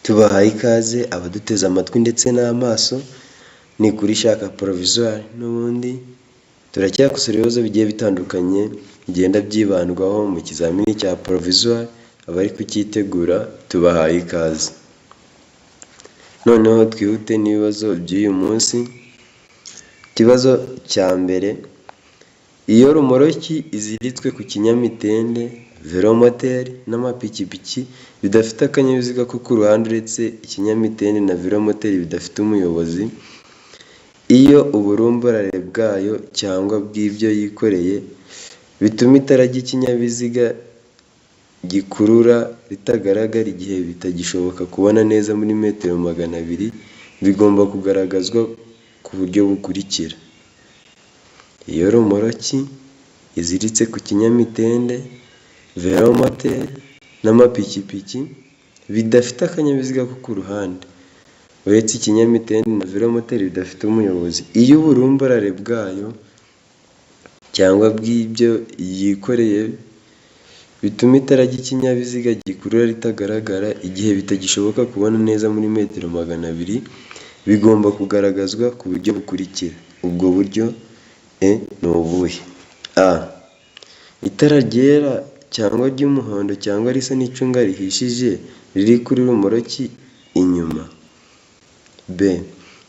Tubahaye ikaze abaduteze amatwi ndetse n'amaso, ni kuri Shaka Provisoire. N'ubundi turacyakosora ibibazo bigiye bitandukanye bigenda byibandwaho mu kizamini cya provisoire. Abari kucyitegura, tubahaye ikaze. Noneho twihute n'ibibazo by'uyu munsi. Ikibazo cya mbere: iyo rumoroki iziritswe ku kinyamitende, velomoteri n'amapikipiki bidafite akanyabiziga ko ku ruhande, uretse ikinyamitende na velomoteri bidafite umuyobozi, iyo uburumbarare bwayo cyangwa bw'ibyo yikoreye bituma itara ry'ikinyabiziga gikurura ritagaragara igihe bitagishoboka kubona neza muri metero 200, bigomba kugaragazwa ku buryo bukurikira: Iyo rumoroki iziritse ku kinyamitende, velomoteri n'amapikipiki bidafite akanyabiziga ko ku ruhande, uretse ikinyamitende na velomoteri bidafite umuyobozi, iyo uburumbarare bwayo cyangwa bw'ibyo yikoreye bituma itara ry'ikinyabiziga gikurura ritagaragara igihe bitagishoboka kubona neza muri metero 200, bigomba kugaragazwa ku buryo bukurikira. Ubwo buryo ni ubuhe? A. Itara ryera cyangwa ry'umuhondo cyangwa risa n'icunga rihishije riri kuri rumoroki inyuma. B.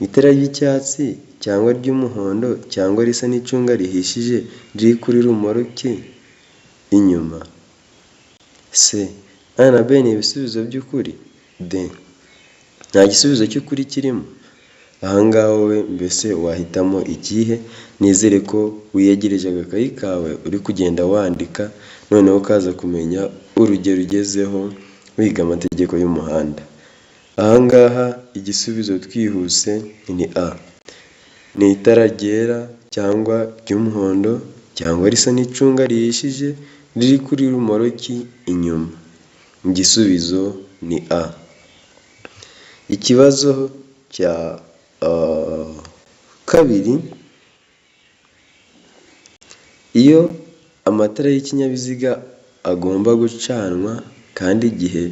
Itara ry'icyatsi cyangwa ry'umuhondo cyangwa risa n'icunga rihishije riri kuri rumoroki inyuma. C. A na B ni ibisubizo by'ukuri. D. Nta gisubizo cy'ukuri kirimo. Ahangaha wowe mbese wahitamo ikihe? Nizere ko wiyegereje agakayi kawe, uri kugenda wandika, noneho ukaza kumenya urugero ugezeho wiga amategeko y'umuhanda. Ahangaha igisubizo twihuse ni A. Ni itara ryera cyangwa ry'umuhondo cyangwa risa n'icunga rihishije riri kuri rumoroki inyuma. Igisubizo ni A. Ikibazo cya kabiri: iyo amatara y'ikinyabiziga agomba gucanwa kandi igihe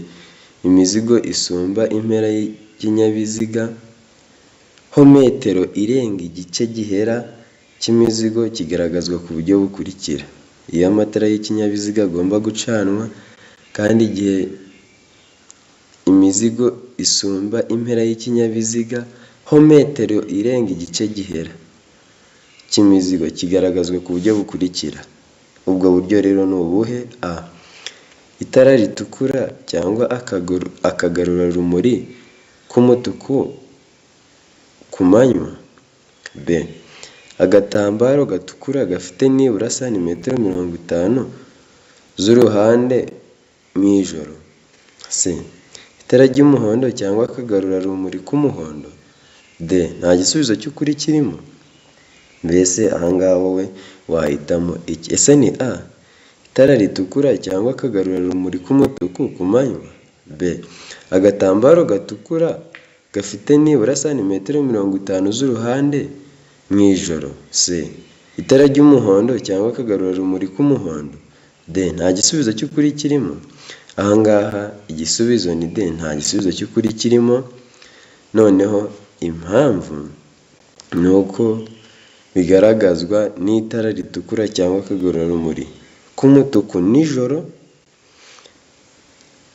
imizigo isumba impera y'ikinyabiziga ho metero irenga, igice gihera cy'imizigo kigaragazwa ku buryo bukurikira: Iyo amatara y'ikinyabiziga agomba gucanwa kandi igihe imizigo isumba impera y'ikinyabiziga ho metero irenga, igice gihera cy'imizigo kigaragazwa ku buryo bukurikira. Ubwo buryo rero ni ubuhe? A. Itara ritukura cyangwa akagarurarumuri k'umutuku ku manywa. B. Agatambaro gatukura gafite nibura santimetero 50 z'uruhande mu ijoro. C. Itara ry'umuhondo cyangwa akagarurarumuri k'umuhondo. D. Nta gisubizo cy'ukuri kirimo. Mbese ahangaha wowe wahitamo iki? Ese ni A. Itara ritukura cyangwa akagarurarumuri k'umutuku ku manywa. B. Agatambaro gatukura gafite nibura santimetero 50 z'uruhande mu ijoro. C. Itara ry'umuhondo cyangwa akagarurarumuri k'umuhondo. D. Nta gisubizo cy'ukuri kirimo. Ahangaha igisubizo ni D. Nta gisubizo cy'ukuri kirimo. Noneho impamvu ni uko bigaragazwa n'itara ritukura cyangwa akagarurarumuri k'umutuku nijoro,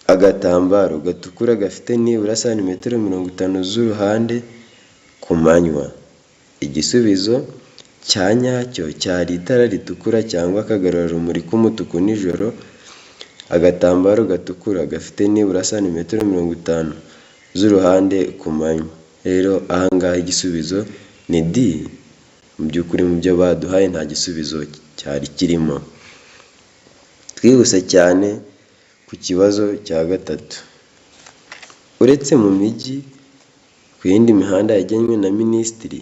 agatambaro gatukura gafite nibura santimetero 50 z'uruhande ku manywa. Igisubizo cya nyacyo cyari itara ritukura cyangwa akagarurarumuri k'umutuku nijoro, agatambaro gatukura gafite nibura santimetero 50 z'uruhande ku manywa. Rero ahangaha igisubizo ni D. Mu by'ukuri mu byo baduhaye nta gisubizo cyari kirimo. Twihuse cyane ku kibazo cya gatatu: Uretse mu mijyi, ku yindi mihanda yagenwe na Minisitiri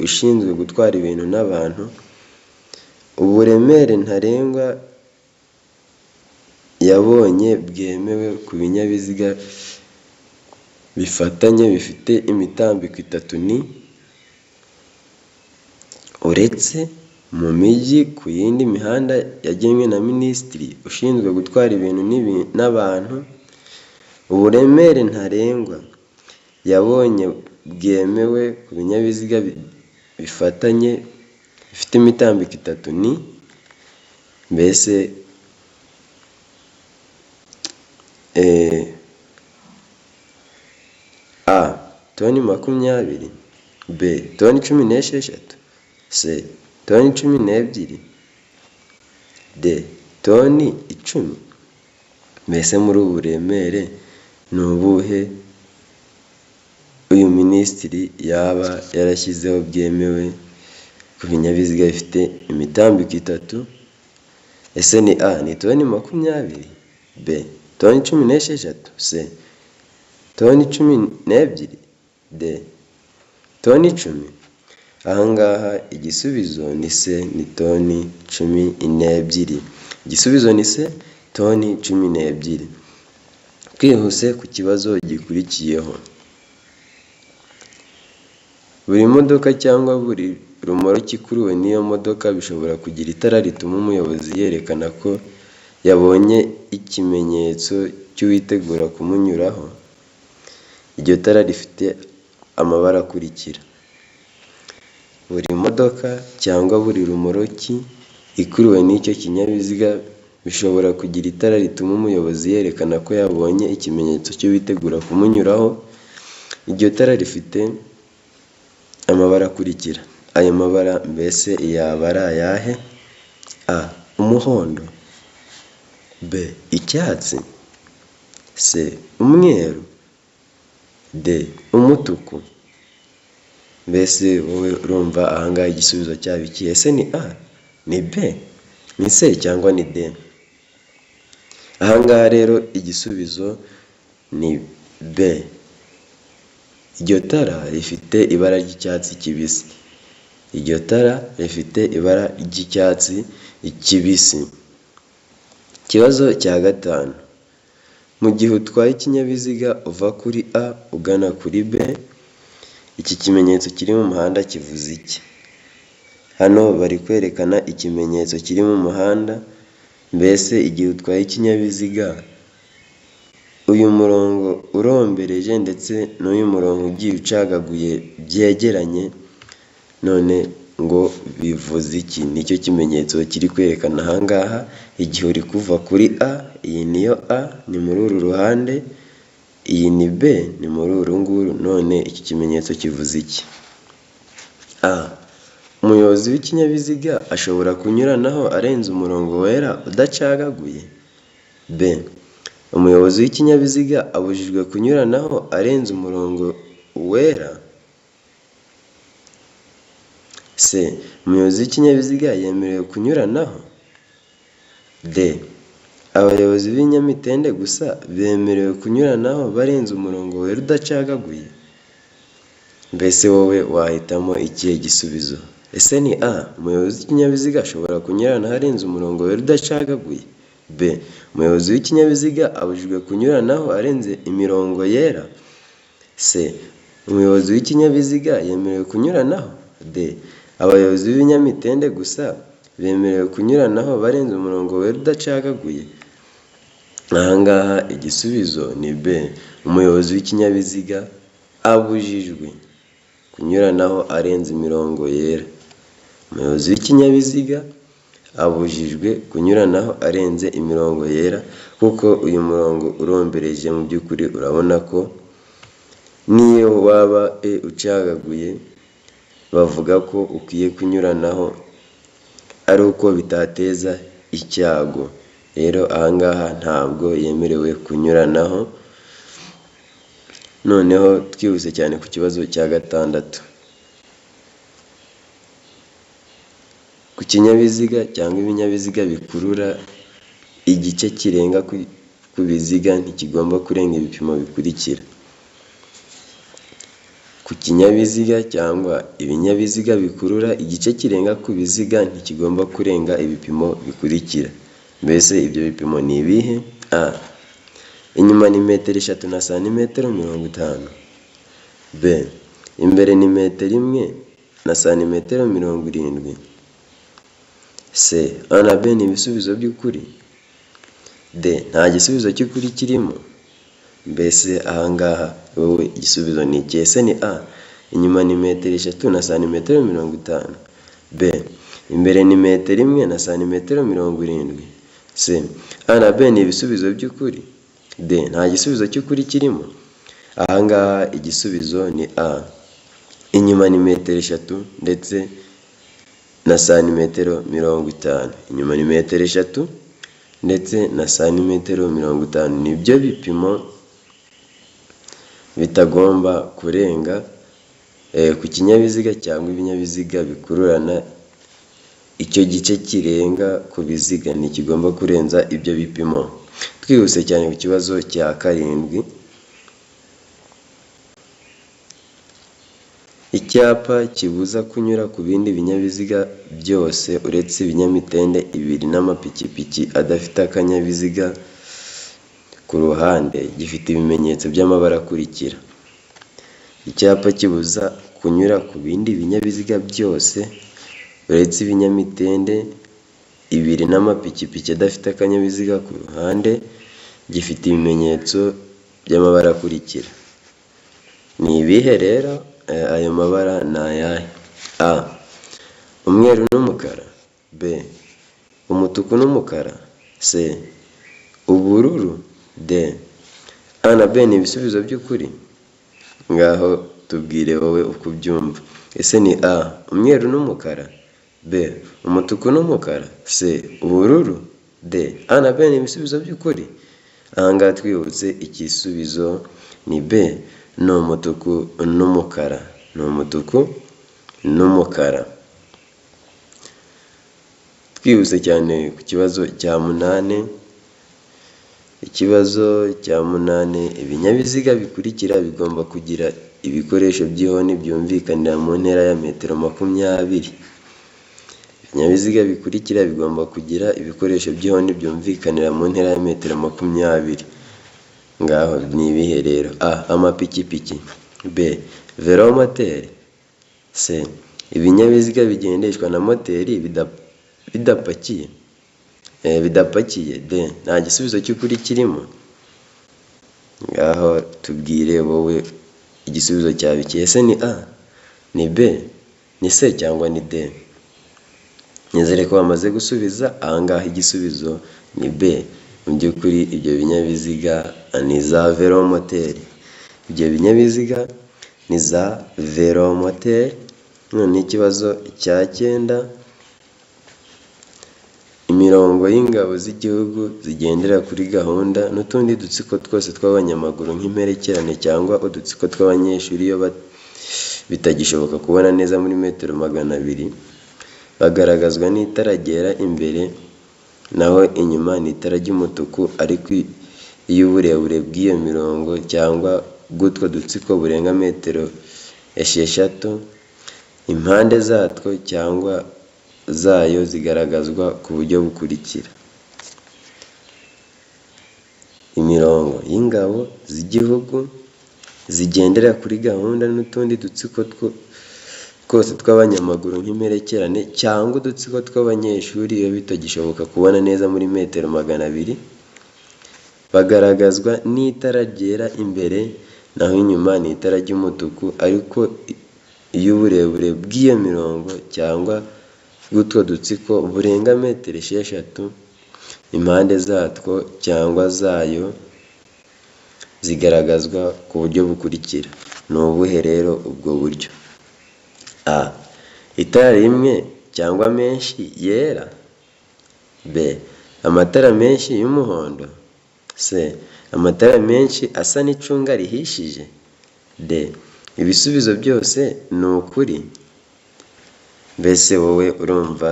ushinzwe gutwara ibintu n'abantu, uburemere ntarengwa yabonye bwemewe ku binyabiziga bifatanye bifite imitambiko itatu ni? Uretse mu mijyi, ku yindi mihanda yagenwe na Minisitiri ushinzwe gutwara ibintu n'abantu, Uburemere ntarengwa yabonye bwemewe ku binyabiziga bifatanye bifite imitambiko itatu ni, mbese A toni 20, B toni 16, C toni 12, D toni 10. Mbese muri ubu buremere ni ubuhe uyu minisitiri yaba yarashyizeho bwemewe ku binyabiziga bifite imitambiko itatu? Ese ni A ni toni 20, B toni 16, C toni 12, D toni 10. Aha ngaha igisubizo ni C, ni toni 12. Igisubizo ni C, toni 12. Twihuse ku kibazo gikurikiyeho. Buri modoka cyangwa buri rumoroki ikuruwe n'iyo modoka bishobora kugira itara rituma umuyobozi yerekana ko yabonye ikimenyetso cy'uwitegura kumunyuraho. Iryo tara rifite amabara akurikira: buri modoka cyangwa buri rumoroki ikuruwe n'icyo kinyabiziga bishobora kugira itara rituma umuyobozi yerekana ko yabonye ikimenyetso cy'uwitegura kumunyuraho. Iryo tara rifite amabara akurikira. Ayo mabara mbese yaba ari ayahe? A umuhondo, B icyatsi, C umweru, D umutuku. Mbese wowe urumva aha ngaha igisubizo cyaba ikihe? Ese ni A, ni B, ni C cyangwa ni D? Aha ngaha rero igisubizo ni B. Iryo tara rifite ibara ry'icyatsi kibisi. Iryo tara rifite ibara ry'icyatsi kibisi. Ikibazo cya gatanu. Mu gihe utwaye ikinyabiziga uva kuri A ugana kuri B, iki kimenyetso kiri mu muhanda kivuze iki? Hano bari kwerekana ikimenyetso kiri mu muhanda, mbese igihe utwaye ikinyabiziga uyu murongo urombereje ndetse n'uyu murongo ugiye ucagaguye byegeranye, none ngo bivuze iki? Nicyo kimenyetso kiri kwerekana aha ngaha, igihe uri kuva kuri A, iyi niyo A ni muri uru ruhande, iyi ni B ni muri uru nguru, none iki kimenyetso kivuze iki? A umuyobozi w'ikinyabiziga ashobora kunyuranaho arenze umurongo wera udacagaguye. B umuyobozi w'ikinyabiziga abujijwe kunyuranaho arenze umurongo wera. C umuyobozi w'ikinyabiziga yemerewe kunyuranaho. D abayobozi b'ibinyamitende gusa bemerewe kunyuranaho barenze umurongo wera udacagaguye. Mbese wowe wahitamo ikihe gisubizo? Ese ni A umuyobozi w'ikinyabiziga ashobora kunyuranaho arenze umurongo wera udacagaguye. B umuyobozi w'ikinyabiziga abujijwe kunyuranaho arenze imirongo yera. C umuyobozi w'ikinyabiziga yemerewe kunyuranaho. D abayobozi b'ibinyamitende gusa bemerewe kunyuranaho barenze umurongo wera udacagaguye. Aha ngaha igisubizo ni B umuyobozi w'ikinyabiziga abujijwe kunyuranaho arenze imirongo yera. Umuyobozi w'ikinyabiziga abujijwe kunyuranaho arenze imirongo yera, kuko uyu murongo urombereje mu by'ukuri urabona ko n'iyo waba ucagaguye bavuga ko ukwiye kunyuranaho ari uko bitateza icyago. Rero aha ngaha ntabwo yemerewe kunyuranaho. Noneho twihuse cyane ku kibazo cya gatandatu. Ku kinyabiziga cyangwa ibinyabiziga bikurura igice kirenga ku biziga ntikigomba kurenga ibipimo bikurikira. Ku kinyabiziga cyangwa ibinyabiziga bikurura igice kirenga ku biziga ntikigomba kurenga ibipimo bikurikira. Mbese ibyo bipimo ni ibihe? A inyuma ni metero 3 na santimetero 50. B imbere ni metero 1 na santimetero 70. C A na B ni ibisubizo by'ukuri. D nta gisubizo cy'ukuri kirimo. Mbese ahangaha wowe igisubizo ni iki? Ese ni A inyuma ni metero 3 na santimetero 50, B imbere ni metero 1 na santimetero 70, C A na B ni ibisubizo by'ukuri, D nta gisubizo cy'ukuri kirimo. Ahangaha igisubizo ni A, inyuma ni metero 3 ndetse na santimetero 50, inyuma ni metero 3 ndetse na santimetero 50, nibyo bipimo bitagomba kurenga ku kinyabiziga cyangwa ibinyabiziga bikururana. Icyo gice kirenga ku biziga ntikigomba kurenza ibyo bipimo. Twihuse cyane ku kibazo cya 7, icyapa kibuza kunyura ku bindi binyabiziga byose uretse ibinyamitende 2 n'amapikipiki adafite akanyabiziga ku ruhande gifite ibimenyetso by'amabara akurikira. Icyapa kibuza kunyura ku bindi binyabiziga byose uretse ibinyamitende 2 n'amapikipiki adafite akanyabiziga ku ruhande gifite ibimenyetso by'amabara akurikira. Ni ibihe rero? Ayo mabara ni ayahe? A umweru n'umukara, B umutuku n'umukara, C ubururu, D A na B ni ibisubizo by'ukuri. Ngaho tubwire wowe uko ubyumva. Ese ni A umweru n'umukara, B umutuku n'umukara, C ubururu, D A na B ni ibisubizo by'ukuri. Ahangaha twibutse igisubizo ni B, ni umutuku n'umukara, ni umutuku n'umukara. Twihuse cyane ku kibazo cya 8, ikibazo cya 8, ibinyabiziga bikurikira bigomba kugira ibikoresho by'ihoni byumvikanira mu ntera ya metero 20. Ibinyabiziga bikurikira bigomba kugira ibikoresho by'ihoni byumvikanira mu ntera ya metero 20. Ngaho ni ibihe rero? A amapikipiki, B velomoteri, C ibinyabiziga bigendeshwa na moteri bidapakiye, D nta gisubizo cy'ukuri kirimo. Ngaho tubwire wowe igisubizo cyaba iki? Ese ni A, ni B, ni C cyangwa ni D? Nizere ko bamaze gusubiza. Ahangaha igisubizo ni B. Mu by'ukuri ibyo binyabiziga ni za velomoteri, ibyo binyabiziga ni za velomoteri. None ikibazo cya 9, imirongo y'ingabo z'igihugu zigendera kuri gahunda n'utundi dutsiko twose tw'abanyamaguru nk'imperekerane cyangwa udutsiko tw'abanyeshuri iyo bitagishoboka kubona neza muri metero 200, bagaragazwa n'itara ryera imbere naho inyuma ni itara ry'umutuku, ariko iyo uburebure bw'iyo mirongo cyangwa bw'utwo dutsiko burenga metero 6, impande zatwo cyangwa zayo zigaragazwa ku buryo bukurikira. Imirongo y'ingabo z'igihugu zigendera kuri gahunda n'utundi dutsiko twose tw'abanyamaguru nk'imperekerane cyangwa udutsiko tw'abanyeshuri iyo bitagishoboka kubona neza muri metero 200, bagaragazwa n'itara ryera imbere naho inyuma ni itara ry'umutuku, ariko iyo uburebure bw'iyo mirongo cyangwa bw'utwo dutsiko burenga metero 6, impande zatwo cyangwa zayo zigaragazwa ku buryo bukurikira. Ni ubuhe rero ubwo buryo? A itara rimwe cyangwa menshi yera, B amatara menshi y'umuhondo, C amatara menshi asa n'icunga rihishije, D ibisubizo byose ni ukuri. Mbese wowe urumva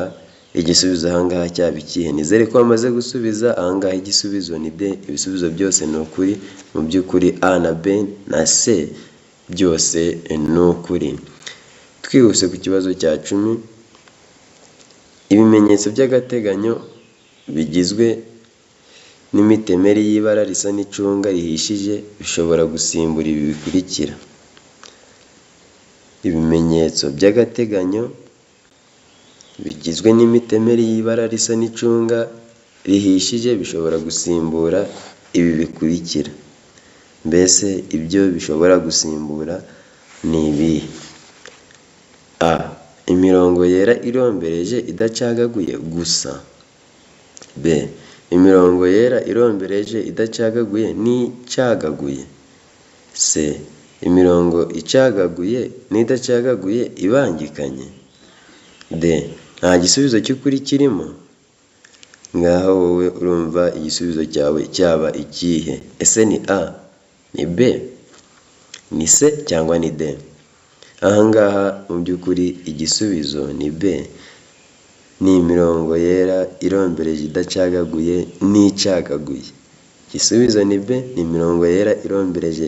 igisubizo ahangaha cyaba ikihe? Nizere ko wamaze gusubiza. Ahangaha igisubizo ni D, ibisubizo byose ni ukuri. Mu by'ukuri A na B na C byose ni ukuri. Twihuse ku kibazo cya 10, ibimenyetso by'agateganyo bigizwe n'imitemeri y'ibara risa n'icunga rihishije bishobora gusimbura ibi bikurikira. Ibimenyetso by'agateganyo bigizwe n'imitemeri y'ibara risa n'icunga rihishije bishobora gusimbura ibi bikurikira. Mbese ibyo bishobora gusimbura ni ibihe? A. Imirongo yera irombereje idacagaguye gusa. B. Imirongo yera irombereje idacagaguye n'icagaguye. C. Imirongo icagaguye n'idacagaguye ibangikanye. D. Nta gisubizo cy'ukuri kirimo. Ngaho wowe urumva igisubizo cyawe cyaba ikihe? Ese ni A, ni B, ni C cyangwa ni D? Aha ngaha mu by'ukuri igisubizo ni B, ni imirongo yera irombereje idacagaguye n'icagaguye. Igisubizo ni B, ni imirongo yera irombereje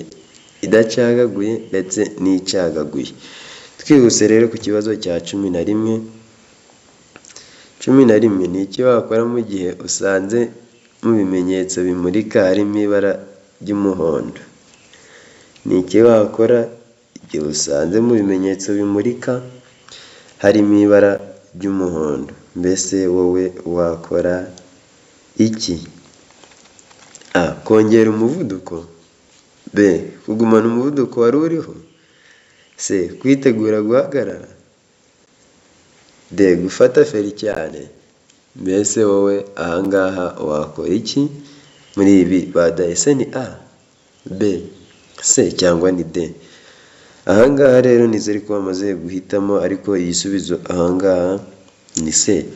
idacagaguye ndetse n'icagaguye. Twihuse rero ku kibazo cya 11. 11 ni iki wakora mu gihe usanze mu bimenyetso bimurika harimo ibara ry'umuhondo? Ni iki wakora igihe usanze mu bimenyetso bimurika harimo ibara ry'umuhondo? Mbese wowe wakora iki? A. Kongera umuvuduko. B. Kugumana umuvuduko wari uriho. C. Kwitegura guhagarara. D. Gufata feri cyane. Mbese wowe aha ngaha wakora iki muri ibi baduhaye? Ese ni A, B, C cyangwa ni D? Aha ngaha rero nizere ko wamaze guhitamo, ariko igisubizo aha ngaha ni C.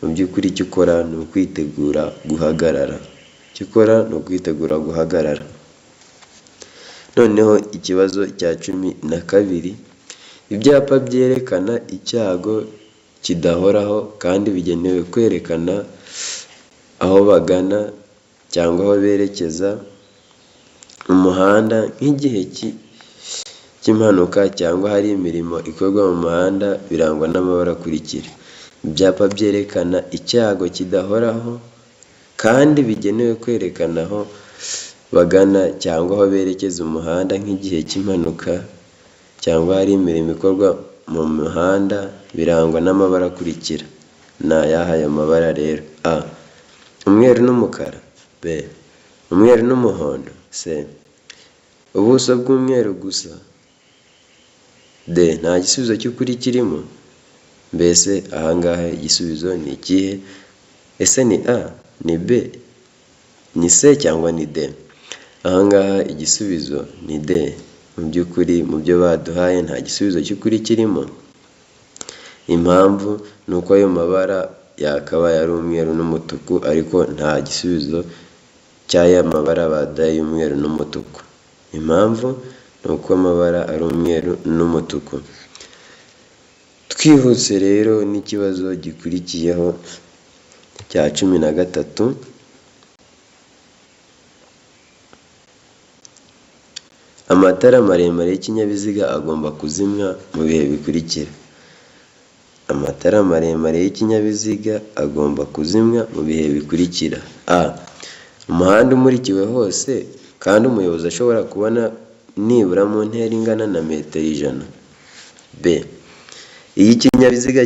Mu by'ukuri icyo ukora ni ukwitegura guhagarara. Icyo ukora ni ukwitegura guhagarara. Noneho ikibazo cya 12, ibyapa byerekana icyago kidahoraho kandi bigenewe kwerekana aho bagana cyangwa aho berekeza umuhanda nk'igihe cy'impanuka cyangwa hari imirimo ikorwa mu muhanda, birangwa n'amabara akurikira. Ibyapa byerekana icyago kidahoraho kandi bigenewe kwerekana aho bagana cyangwa aho berekeza umuhanda nk'igihe cy'impanuka cyangwa hari imirimo ikorwa mu muhanda, birangwa n'amabara akurikira. Ni ayahe ayo mabara rero? A. Umweru n'umukara. B. Umweru n'umuhondo. C. Ubuso bw'umweru gusa. D. Nta gisubizo cy'ukuri kirimo. Mbese aha ngaha igisubizo ni ikihe? Ese ni A, ni B, ni C cyangwa ni D? Aha ngaha igisubizo ni D. Mu by'ukuri mu byo baduhaye nta gisubizo cy'ukuri kirimo. Impamvu ni uko ayo mabara yakabaye ari umweru n'umutuku, ariko nta gisubizo cy'aya mabara baduhaye y'umweru n'umutuku. Impamvu ni uko amabara ari umweru n'umutuku. Twihuse rero n'ikibazo gikurikiyeho cya 13. Amatara maremare y'ikinyabiziga agomba kuzimywa mu bihe bikurikira. Amatara maremare y'ikinyabiziga agomba kuzimywa mu bihe bikurikira: A. Umuhanda umurikiwe hose kandi umuyobozi ashobora kubona nibura mu ntera ingana na metero 100. B. Iyo ikinyabiziga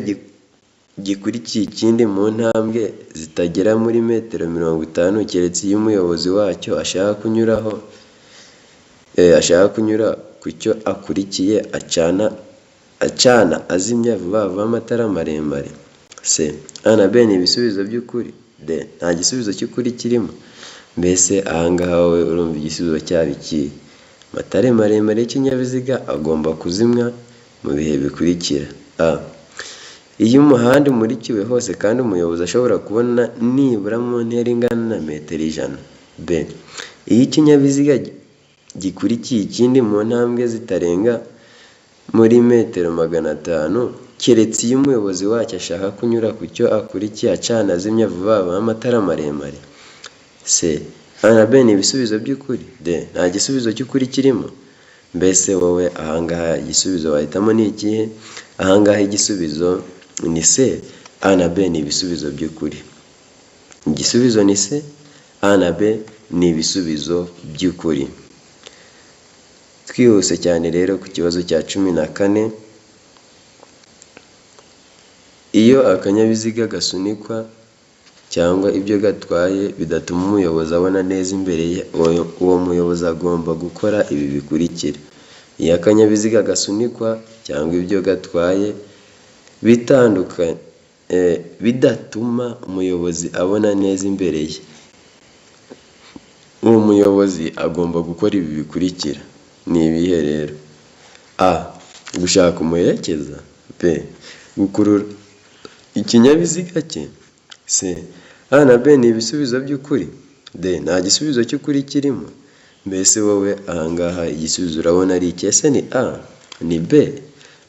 gikurikiye ikindi mu ntambwe zitagera muri metero 50, keretse iyo umuyobozi wacyo ashaka kunyuraho ashaka kunyura ku cyo akurikiye acana azimya vuba vuba amatara maremare. C. A na B ni ibisubizo by'ukuri. D. Nta gisubizo cy'ukuri kirimo. Mbese aha ngaha wowe urumva igisubizo cyaba ikihe? Amatara maremare y'ikinyabiziga agomba kuzimywa mu bihe bikurikira: A. Iyo umuhanda umurikiwe hose kandi umuyobozi ashobora kubona nibura mu ntera ingana na metero 100. B. Iyo ikinyabiziga gikurikiye ikindi mu ntambwe zitarenga muri metero 500, keretse iyo umuyobozi wacyo ashaka kunyura ku cyo akurikiye acana azimya vuba vuba amatara maremare. C. A na B ni ibisubizo by'ukuri. D. Nta gisubizo cy'ukuri kirimo. Mbese wowe aha ngaha igisubizo wahitamo ni ikihe? Aha ngaha igisubizo ni C. A na B ni ibisubizo by'ukuri. Igisubizo ni C. A na B ni ibisubizo by'ukuri. Twihuse cyane rero ku kibazo cya 14. Iyo akanyabiziga gasunikwa cyangwa ibyo gatwaye bidatuma umuyobozi abona neza imbere ye, uwo muyobozi agomba gukora ibi bikurikira: iyo akanyabiziga gasunikwa cyangwa ibyo gatwaye bidatuma umuyobozi abona neza imbere ye, uwo muyobozi agomba gukora ibi bikurikira. Ni ibihe rero? A. Gushaka umuherekeza. B. Gukurura ikinyabiziga cye. C. A na B ni ibisubizo by'ukuri. D. Nta gisubizo cy'ukuri kirimo. Mbese wowe ahangaha igisubizo urabona ari iki? Ese ni A, ni B,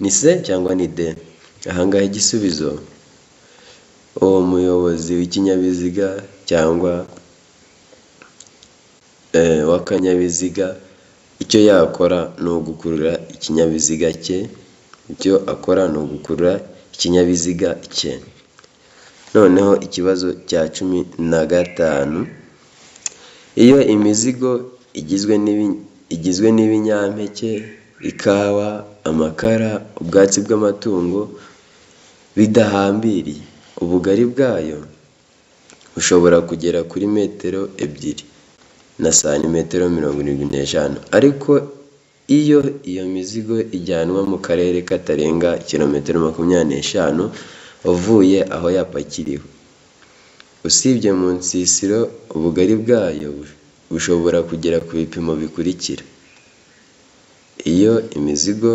ni C cyangwa ni D? Ahangaha igisubizo, uwo muyobozi w'ikinyabiziga cyangwa w'akanyabiziga, icyo yakora ni ugukurura ikinyabiziga cye, icyo akora ni ugukurura ikinyabiziga cye. Noneho ikibazo cya 15, iyo imizigo igizwe n'ibinyampeke, ikawa, amakara, ubwatsi bw'amatungo bidahambiriye, ubugari bwayo bushobora kugera kuri metero 2 na santimetero 75, ariko iyo iyo mizigo ijyanwa mu karere katarenga kilometero 25 uvuye aho yapakiriwe, usibye mu nsisiro, ubugari bwayo bushobora kugera ku bipimo bikurikira: iyo imizigo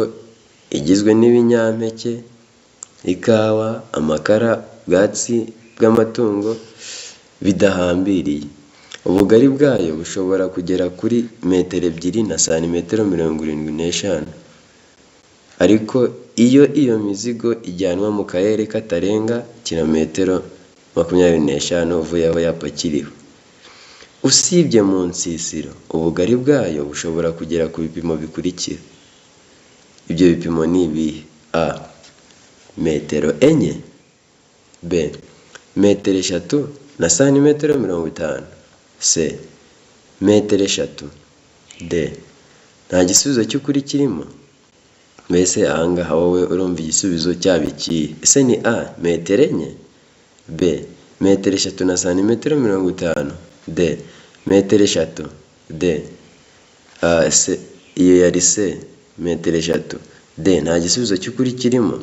igizwe n'ibinyampeke, ikawa, amakara, ubwatsi bw'amatungo bidahambiriye, ubugari bwayo bushobora kugera kuri metero 2 na santimetero 75, ariko iyo iyo mizigo ijyanwa mu karere katarenga kilometero 25 uvuye aho yapakiriwe, usibye mu nsisiro, ubugari bwayo bushobora kugera ku bipimo bikurikira. Ibyo bipimo ni ibihe? A. Metero 4. B. Metero 3 na santimetero 50. C. Metero 3. D. Nta gisubizo cy'ukuri kirimo. Mbese ahangaha wowe urumva igisubizo cyaba ikihe? Ese ni A. Metero 4. B. Metero 3 na santimetero 50. D. Metero 3. D. C. Iyo yari C. Metero 3. D. Nta gisubizo cy'ukuri kirimo.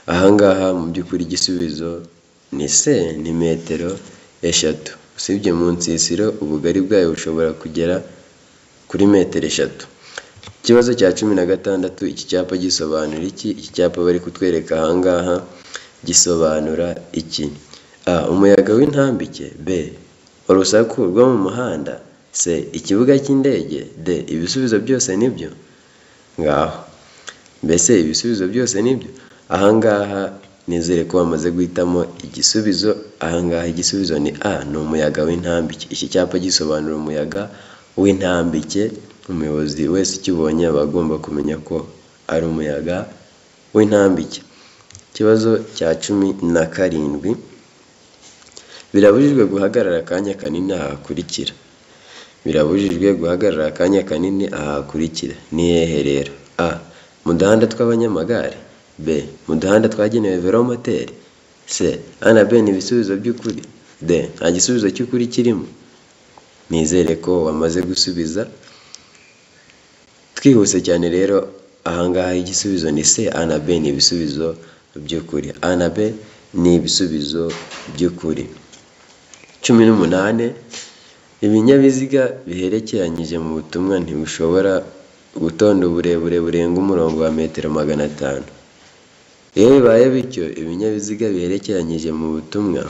Ahangaha mu by'ukuri igisubizo ni C, ni metero 3. Usibye mu nsisiro, ubugari bwayo bushobora kugera kuri metero 3. Ikibazo cya 16, iki cyapa gisobanura iki? Iki cyapa bari kutwereka ahangaha gisobanura iki? A. Umuyaga w'intambike. B. Urusaku rwo mu muhanda. C. Ikibuga cy'indege. D. Ibisubizo byose nibyo. Ngaho mbese ibisubizo byose nibyo? Ahangaha nizere ko bamaze guhitamo igisubizo. Ahangaha igisubizo ni A, ni umuyaga w'intambike. Iki cyapa gisobanura umuyaga w'intambike, umuyobozi wese ukibonye aba agomba kumenya ko ari umuyaga w'intambike. Ikibazo cya 17, birabujijwe guhagarara akanya kanini aha hakurikira. Birabujijwe guhagarara akanya kanini aha hakurikira. Ni hehe rero? A. Mu duhanda tw'abanyamagare. B. Mu duhanda twagenewe velomoteri. C. A na B ni ibisubizo by'ukuri. D. Nta gisubizo cy'ukuri kirimo. Nizere ko wamaze gusubiza. Twihuse cyane rero, ahangaha igisubizo ni C. A na B ni ibisubizo by'ukuri. A na B ni ibisubizo by'ukuri. 18, ibinyabiziga biherekeranyije mu butumwa ntibishobora gutonda uburebure burenga umurongo wa metero 500. Iyo bibaye bityo, ibinyabiziga biherekeranyije mu butumwa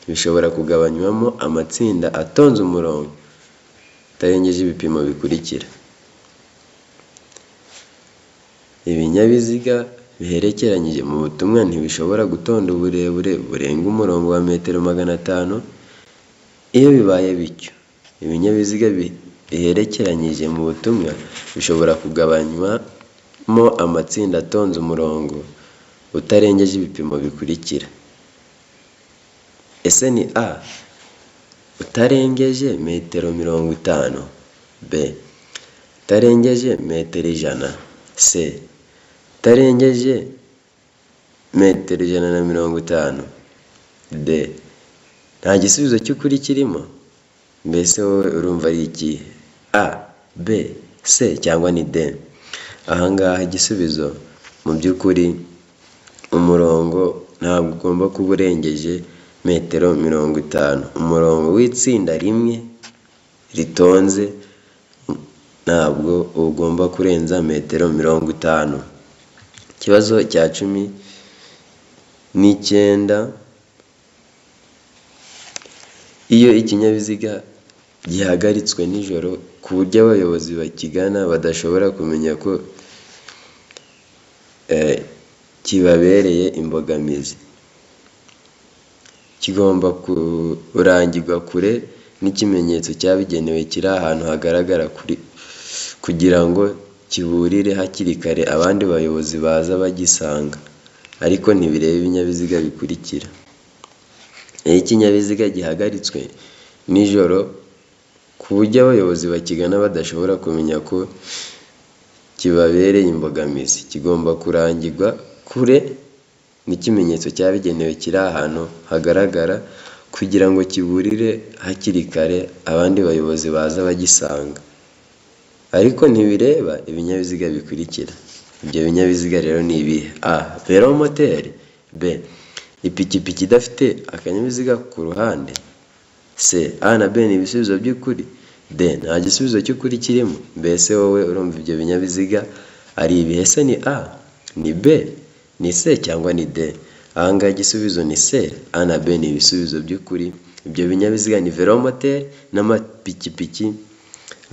bishobora kugabanywamo amatsinda atonze umurongo utarengeje ibipimo bikurikira. Ibinyabiziga biherekeranyije mu butumwa ntibishobora gutonda uburebure burenga umurongo wa metero 500. Iyo bibaye bityo, ibinyabiziga biherekeranyije mu butumwa bishobora kugabanywamo amatsinda atonze umurongo utarengeje ibipimo bikurikira. Ese ni A. Utarengeje metero 50. B. Utarengeje metero 100. C. Utarengeje metero 150. D. Nta gisubizo cy'ukuri kirimo? Mbese wowe urumva ari ikihe? A, B, C cyangwa ni D? Aha ngaha igisubizo mu by'ukuri umurongo ntabwo ugomba kuba urengeje metero 50. Umurongo w'itsinda rimwe ritonze ntabwo ugomba kurenza metero 50. Ikibazo cya 19, iyo ikinyabiziga gihagaritswe nijoro ku buryo abayobozi bakigana badashobora kumenya ko kibabereye imbogamizi, kigomba kurangirwa kure n'ikimenyetso cyabigenewe kiri ahantu hagaragara kugira ngo kiburire hakiri kare abandi bayobozi baza bagisanga, ariko ntibireba ibinyabiziga bikurikira. Iyo ikinyabiziga gihagaritswe nijoro ku buryo abayobozi bakigana badashobora kumenya ko kibabereye imbogamizi, kigomba kurangirwa kure n'ikimenyetso cyabigenewe kiri ahantu hagaragara kugira ngo kiburire hakiri kare abandi bayobozi baza bagisanga, ariko ntibireba ibinyabiziga bikurikira. Ibyo binyabiziga rero ni ibihe? A. Velomoteri, B. Ipikipiki idafite akanyabiziga ku ruhande, C. A na B ni ibisubizo by'ukuri, D. Nta gisubizo cy'ukuri kirimo. Mbese wowe urumva ibyo binyabiziga ari ibihe? Se ni A, ni B, ni C cyangwa ni D? Aha ngaha igisubizo ni C, A na B ni ibisubizo by'ukuri. Ibyo binyabiziga ni velomoteri n'amapikipiki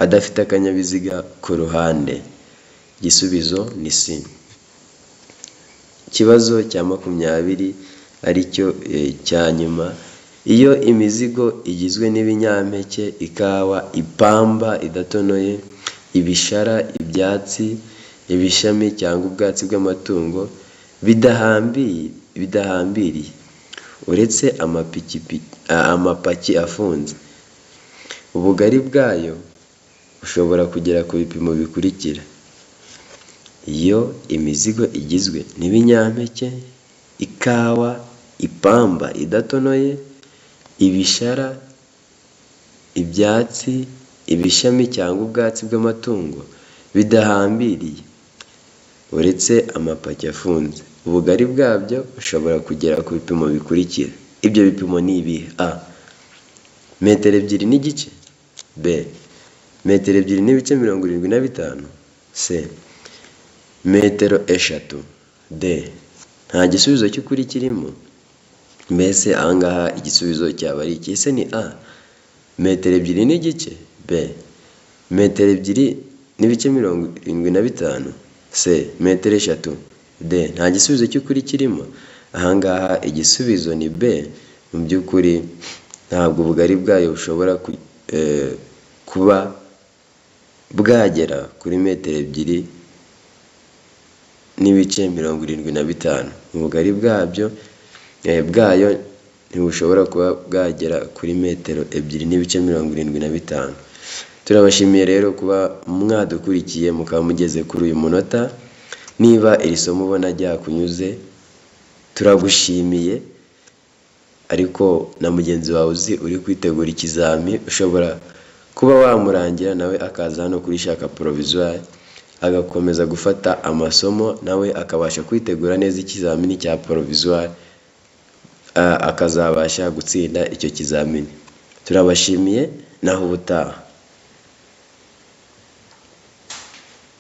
adafite akanyabiziga ku ruhande. Igisubizo ni C. Ikibazo cya 20 aricyo cya nyuma, iyo imizigo igizwe n'ibinyampeke, ikawa, ipamba idatonoye, ibishara, ibyatsi, ibishami cyangwa ubwatsi bw'amatungo bidahambiriye, uretse amapaki afunze, ubugari bwayo bushobora kugera ku bipimo bikurikira: iyo imizigo igizwe n'ibinyampeke, ikawa, ipamba idatonoye, ibishara, ibyatsi, ibishami cyangwa ubwatsi bw'amatungo bidahambiriye, uretse amapaki afunze, ubugari bwabyo bushobora kugera ku bipimo bikurikira. Ibyo bipimo ni ibihe? A. Metero 2.5, B. Metero 2.75, C. Metero 3, D. Nta gisubizo cy'ukuri kirimo. Mbese aha ngaha igisubizo cyaba ari iki? Ese ni A. Metero 2.5, B. Metero 2.75, C. Metero 3, D. Nta gisubizo cy'ukuri kirimo. Aha ngaha igisubizo ni B. Mu by'ukuri ntabwo ubugari bwayo bushobora kuba bwagera kuri metero 2.75. Ubugari bwabyo bwayo ntibushobora kuba bwagera kuri metero 2.75. Turabashimiye rero kuba mwadukurikiye mukaba mugeze kuri uyu munota. Niba iri somo ubona ryakunyuze turagushimiye, ariko na mugenzi wawe uzi uri kwitegura ikizami ushobora kuba wamurangira nawe akaza hano kuri Shaka Provisoire agakomeza gufata amasomo, nawe akabasha kwitegura neza ikizamini cya provisoire, akazabasha gutsinda icyo kizamini. Turabashimiye, naho ubutaha.